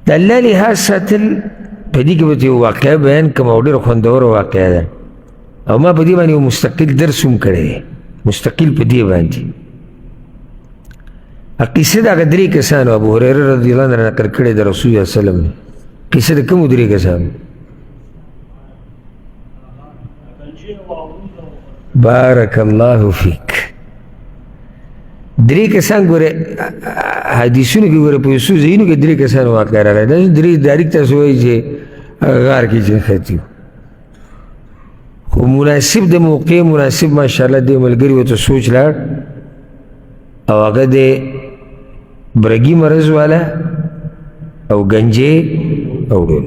د الله لحاظ ساتل په دې کې به یو واقعه بیان کړم او ډېره خوندوره واقعه ده، او ما په دې باندې یو مستقل درس هم کړی دی، مستقل په دې باندې. قصه د هغه درې کسانو، ابو هریره رضی الله عنه نقل کړې د رسول الله صلی الله علیه وسلم. قصه د کومو درې کسانو؟ بارک الله فیک. درې کسان ګوره حدیثونو کې ګوره په یو څو ځایونو کې درې کسان واقع راغلي. دا درې داریک تاسو وایي چې غار کې چې نښتي، خو مناسب د موقع مناسب ماشاءالله دې ملګري ورته سوچ لاړ، او هغه د برګي مرض والا او ګنجې او ډون.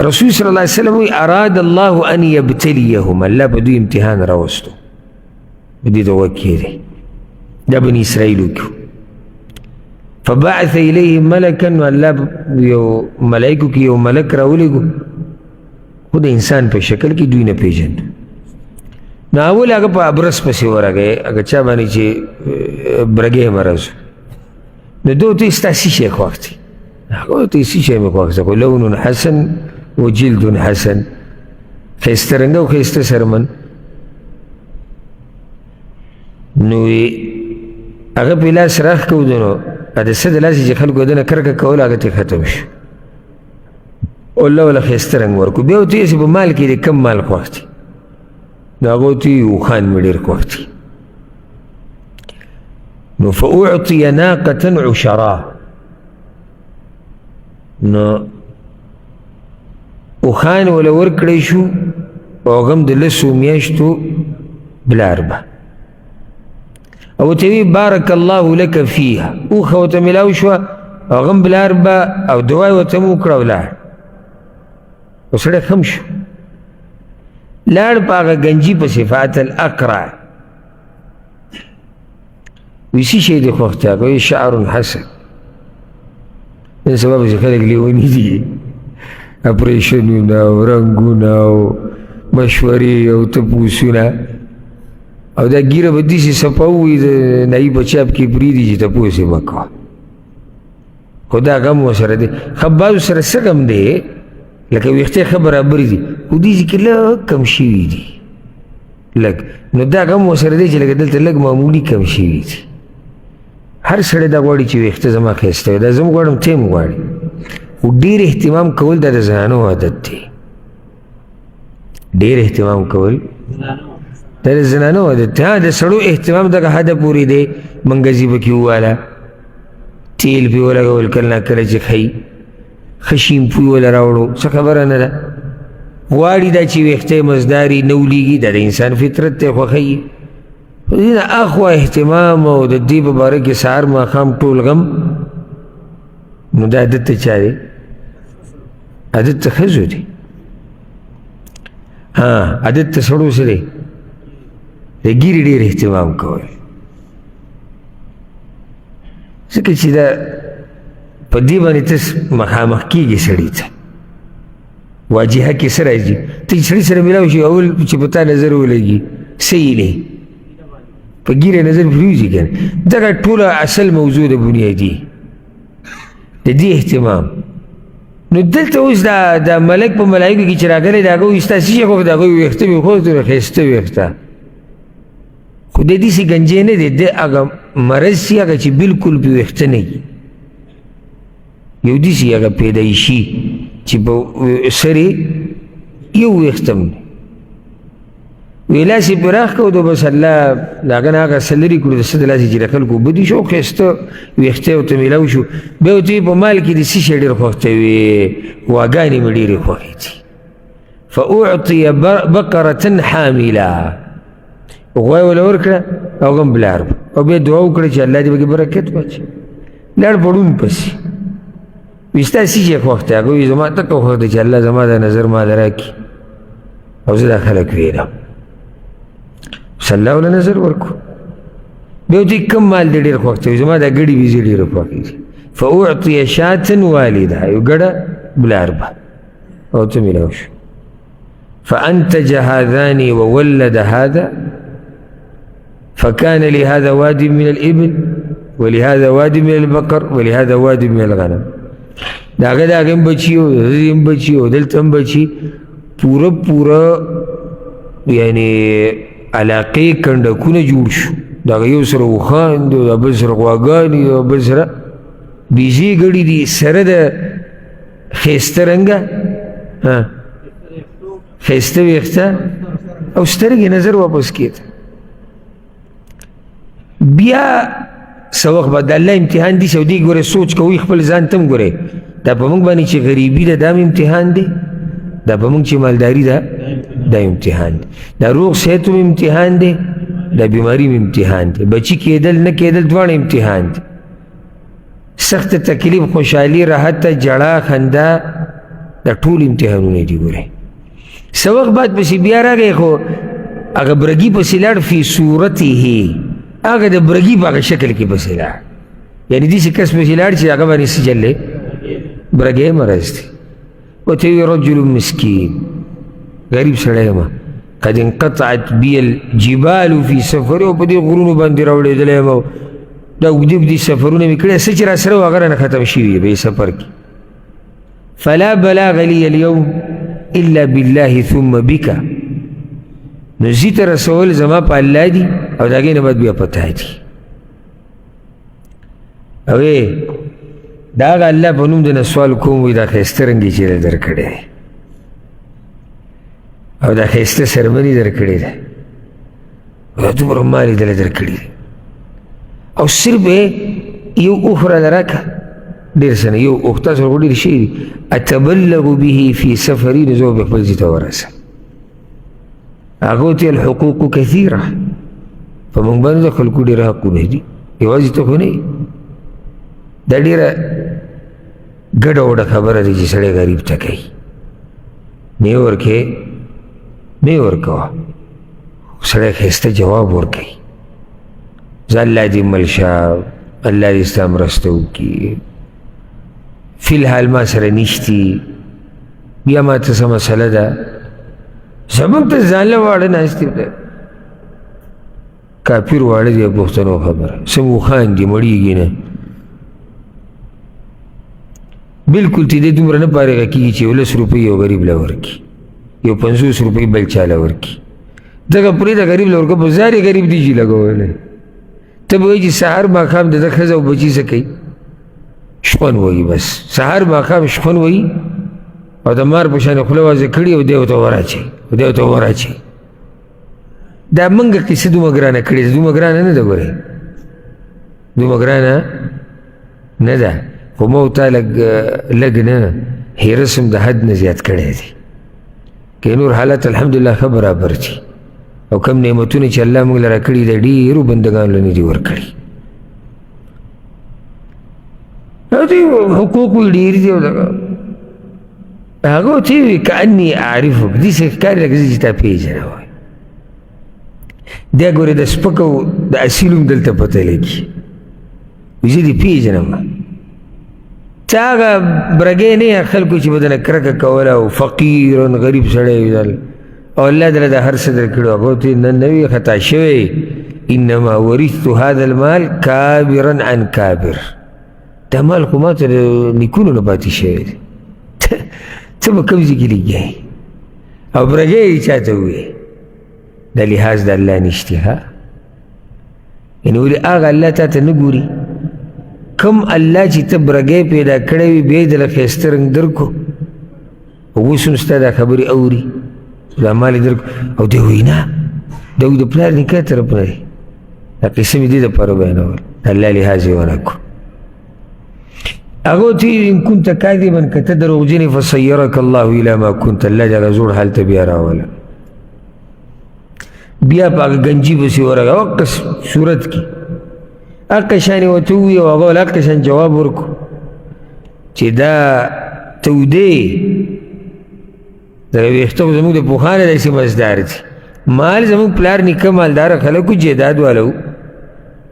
رسول صلی الله علیه وسلم وی اراد الله ان یبتلیهم، الله په دوی امتحان راوستو، په دې دغه کې دی دا بني اسرائیلو کې. فبعث الیهم ملکا، نو الله یو ملایکو کې یو ملک راولېږو، خو د انسان په شکل کې دوی نه پېژند. نو اول هغه په ابرس پسې ورغی، هغه چا باندې چې برګې مرض، نو دوی ته ستا څه شی خوښ دی؟ هغه ته څه شی مې خوښ دی؟ خو لون حسن و جلد حسن، ښایسته رنګ او ښایسته سرمن. نو هغه په لاس راښکود، نو د څه د لاسه چې خلکو دنه کرکه کوله هغه ترې ختم شو، الله وله ښایسته رنګ ورکړو. بیا ورته ویې چې په مال کې دې کم مال خوښ دی؟ نو هغه ورته ویې اوښان مې ډېر خوښ دي. نو فأعطي ناقة عشرا، نو اوښان وله ورکړی شو، او هغه هم د لسو میاشتو بلار به، او ورته ویې بارک الله لک فیها، اوښه ورته میلاو شوه، هغه هم بلار به، او دعا یې ورته هم وکړه او لاړ. او سړی خم شو، لاړ په هغه ګنجي پسې، فات الاقرع، وی څه شی دې خوښ دی؟ هغه وایي شعر حسن. نن سبا پسې خلک لیوني دي، اپریشنونه او رنګونه او مشورې او تپوسونه، او دا ږیره به داسې صفا وي د نایي په چاپ کې پرېږدي چې تپوس یې مه کوه. خو دا غم ورسره دی. ښه بعضو سره څه غم دی، لکه ویښتې ښه برابر دي، خو دې ځای کې لږ کم شوي دي لږ، نو دا غم ورسره دی چې لکه دلته لږ معمولي کم شوي دي. هر سړی دا غواړي چې ویښته زما ښایسته وي، دا زه هم غواړم ته هم غواړې، خو ډېر اهتمام کول دا د زنانو عادت دی. ډېر اهتمام کول دا د زنانو عادت دی. د سړو اهتمام دغه حده پورې دی، منګزي پکې وواله، تیل پې ولګول، کله نا کله چې ښیي ښه شیمپو یې وله راوړو، څه خبره نه ده. غواړي دا چې ویښته یې مزداري نه ولیږي، دا د انسان فطرت دی، خوښوي. خو دې نه اخوا اهتمام او د دې په باره کې سهار ماښام ټول غم، نو دا عادت ته چا دی؟ عادت ته ښځو دی. ها عادت ته سړو څه دی؟ د ږیرې ډېر اهتمام کول، ځکه چې دا په دې باندې ته مخامخ کېږي سړي ته، واجهه کې څه راځي؟ ته چې سړي سره میلاو شي، اول چې په تا نظر ولګي څه یې دی، په ږیره نظر پرېوځي که نه. دغه ټوله اصل موضوع ده بنیادي د دې اهتمام. نو دلته اوس دا د ملک په ملایکو کې چې راغلی د هغه وایي ستا څه شی خوښ دی؟ هغه وایي ویښته مې خوښ دي، ښایسته ویښته. خو د داسې ګنجی نه دی، د هغه مرض سي هغه چې بالکل پې ویښته نه وي، یو داسې هغه پیدایشي چې په سر یې یو ویښته هم نه وی، لاس یې پراخ کړو، نو بس الله د هغه نه هغه څه لرې کړو، د څه د لاسه چې د خلکو اوبه دي شو، ښایسته ویښته یې ورته میلاو شو. بیا ورته وایي په مال کې د څه شی ډېر خوښ دی؟ وي غواګانې مې ډېرې خوښې دي. فأعطي بقرة حاملة، غوا یې وله ورکړه، هغه هم بلار، او بیا دعا وکړه چې الله دې پکې برکت واچوي. لاړ په ړوند پسې، وي ستا څه شی خوښ دی؟ هغه وایي زما دقه خوښ دی چې الله زما د نظر ما له راکړي او زه دا خلک ویرم. بس الله وله نظر ورکړو. بیا ورته کوم مال دې ډېر خوښ دی؟ زما دا ګړي ویزې ډېرې خوښې دي. فأعطي شاة والدة، یو ګړه بلار به او ته میلاو شو. فأنتج هذان وولد هذا فكان لهذا واد من الإبل. ولهذا واد من البقر ولهذا واد من الغنم. د هغه د هغې هم بچي او د دې هم بچي او دلته هم بچي، پوره پوره یعنې علاقې کنډکونه جوړ شو. د هغه یو سره اوښان دي، د بل سره غواګانې دي، د بل سره بیزې ګړي دي، سره د ښایسته رنګه ښایسته ویښته او سترګې نظر واپس کېده. بیا څه وخت به د الله امتحان دي چې دې ګورې سوچ کوي خپل ځان ته هم ګورې، دا په موږ باندې چې غریبي ده دا هم امتحان دی، دا په موږ چې مالداري ده دا امتحان دی، دا روغ صحت هم امتحان دی، دا بیماري هم امتحان دی، بچي کېدل نه کېدل دواړه امتحان دی، سخت تکلیف، خوشحالي، راحت، جړا، خندا، دا ټول امتحانونه دي. ګورې څه وخت بعد پسې بیا راغی، خو هغه برګي پسې لاړ، فی صورته، هغه د برګي په هغه شکل کې پسې لاړ، یعنې داسې کس پسې لاړ چې هغه باندې څه چل دی، برګی مرض دی. ورته ویې رجل مسکین، غریب سړی یم، قد انقطعت بی الجبال فی سفر، او په دې غرونو باندې راوړېدلی یم، دا اوږدې اوږدې سفرونه مې کړي، څه چې راسره وو هغه رانه ختم شوي دي په دې سفر کې. فلا بلاغ لي اليوم الا بالله ثم بك، نو زی ته رسول زما په الله دي او د هغې نه بعد بیا په تا دي. او دا هغه الله په نوم د نه سوال کوم، وایي دا ښایسته رنګ یې چې درکړی دی او دا ښایسته څرمن یې درکړې ده او دا دومره مال یې دله درکړي دی، او صرف یې یو اوښ راله راکړه، ډېر څه نه، یو اوښ، تاسو خو ډېر شی دي، اتبلغ به فی سفري، نو زه به خپل ځای ته ورسم. هغه ورته الحقوق کثیره، په موږ باندې د خلکو ډېر حقونه دي، یوازې ته خو نه یې. دا ډېره ګډه وډه خبره ده چې سړی غریب ته کوي، نه یې ورکوې، مه یې ورکوه، سړی ښایسته جواب ورکوي، زه الله دې مل شه، الله دې ستا مرسته وکړي، فی الحال ما سره نشتي، بیا ما ته څه مسله ده، زموږ ته ځان له واړه ناست دي، کافر واړه دي، پښتنو خبره څه اوښان دي مړېږي نه، بالکل چې دی دومره نه فارغه کېږي چې یو لس روپۍ یو غریب له ورکړي، یو 50 روپۍ بل چا له ورکړي، دغه پرېږده غریب له ورکړه، په ځار یې غریب دي چې لګولی. ته به وایي چې سهار ماښام د ده ښځه او بچي څه کوي؟ شخون وایي، بس سهار ماښام شخون وایي او د مار په شان خوله وازه کړي او دی ورته وراچوي او دی ورته وراچوي. دا موږ قصه دومره ګرانه کړې ده، دومره ګرانه نه ده، ګورې دومره ګرانه نه ده، خو ما او تا لږ لږ نه حرص هم د حد نه زیات کړی دی، که نور حالت الحمدلله ښه برابر دي او کم نعمتونه چې الله موږ له راکړي د ډېرو بندګانو له نه دي ورکړي. دوی حقوق یې ډېر دي او دغه هغه ورته وویل کأني اعرفک، داسې ښکاري لکه زه چې تا پېژنم. وایي دی ګورې د سپک او د اصیل هم دلته پته لګي، زه دې پېژنم، ته هغه برګی نه یې خلکو چې به درنه کرکه کوله او فقیر غریب سړی وي او الله دله د هر څه درکړي. هغه ورته وویل، نه نه وي خطا شوی، انما ورثت هذا المال کابرا عن کابر، دا مال خو ما ته د نیکونو نه پاتې شوی دی، ته به کوم ځای کې لګیا یې؟ او برګی یې چا ته وویل؟ دا لحاظ د الله نشته، ها، یعنې ولې هغه الله تا ته نه ګوري، کوم الله چې ته برګی پیدا کړی وي بیا یې درله ښایسته رنګ درکړو او اوس هم ستا دا خبرې اوري، دا مال یې درکړو، او دی وایي نه، دا وایي د پلار نیکه طرف نه دی. دا قصه مې دې دپاره بیانول، د الله لحاظ یې ونه کړو. هغه ورته وویل ان كنت کاذبا، که ته دروغجن یې فصیرک الله الی ما كنت، الله دې هغه زوړ حال ته بیا راوله. بیا په هغه ګنجي پسې ورغی، هغه صورت کې هغه شان یې ورته وویل او هغه ورله هغه شان جواب ورکړو چې دا تودې دغه ویښته خو زموږ د پخوا نه داسې مزدار دي، مال زموږ پلار نیکه مالداره خلک وو، جایداد واله وو،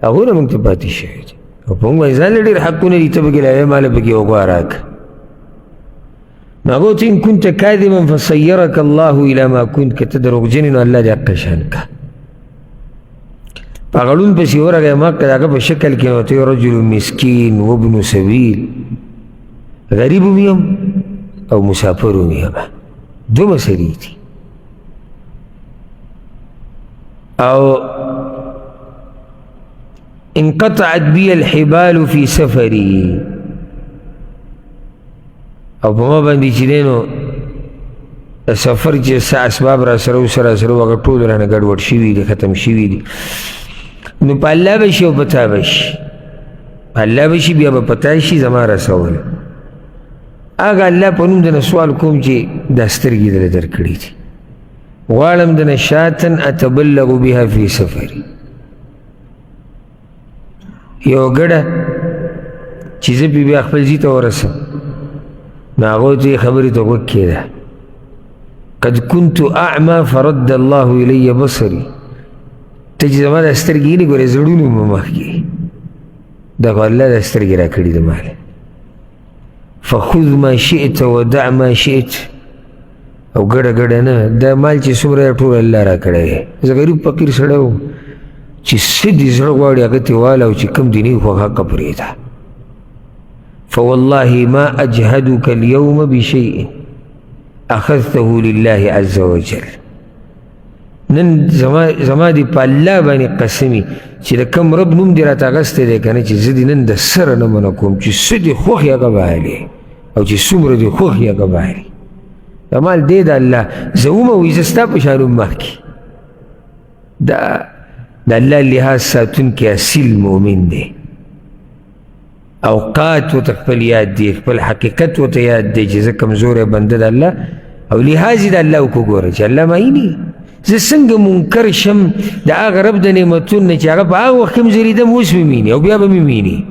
هغو نه موږ ته پاتې شوی دی او په موږ باندې ځان له ډېر حقونه دي، ته پکې لا ماله پکې وغوا راکړه. نو هغه ورته ان كنت کاذبا فصیرک الله الی ما كنت، که ته دروغجن یې نو الله دې حق شان کړه. په هغه ړوند پسې ورغی، ما که د هغه په شکل کې نو ته رجل مسکین وابن سبیل، غریب هم یم او مسافر هم یم، دوه مسلې دي. او انقطعت بي الحبال في سفري، او په ما باندې چې دی نو د سفر چې څه اسباب را سره وو، سره سره هغه ټول رانه ګډوډ شوي دي، ختم شوي دي. نو په الله به شي او په تا به شي، په الله به شي، بیا به په تا شي زما رسول. هغه الله په نوم درنه سوال کوم چې دا سترګې درله درکړي دي، غواړم درنه شاتن اتبلغ بها فی سفري، یو ګډه چې زه پې بیا خپل ځای ته ورسم. نو هغه ته یې خبرې ته غوږ کېده، قد كنت اعمى فرد الله الی بصري، ته چې زما دا سترګې نه ګورې زړونو مې مخکې، دا خو الله دا سترګې راکړي دي ماله. فخذ ما شئت ودع ما شئت، او ګډه ګډه نه، دا مال چې څومره دی ټول الله راکړی دی. زه غریب فقیر سړی وم چې څه دې زړه غواړي هغه ترې واله، او چې کوم دې نه وي خو هغه پرېږده. فوالله ما أجهدك اليوم بشيء أخذته لله عز وجل. نن زما دې په الله باندې قسمي چې د کوم رب نوم دې راته اخیستی دی که نه، چې زه دې نن د سره نه منع کوم چې څه دې خوښ یې هغه به اخلې او چې څومره دې خوښ یې هغه به اخلې. دا مال دی د الله، زه ومه وایي زه ستا په شان هم مخکې. دا د الله لحاظ ساتونکی اصیل مؤمن دی. اوقات ورته خپل یاد دی، خپل حقیقت ورته یاد دی چې زه کمزوری بنده د الله، او لحاظ یې د الله وکړو. ګوره چې الله ما ویني، زه څنګه منکر شم د هغه رب د نعمتونو نه چې هغه په هغه وخت کې هم ځلېدم، اوس مې ویني او بیا به مې ویني.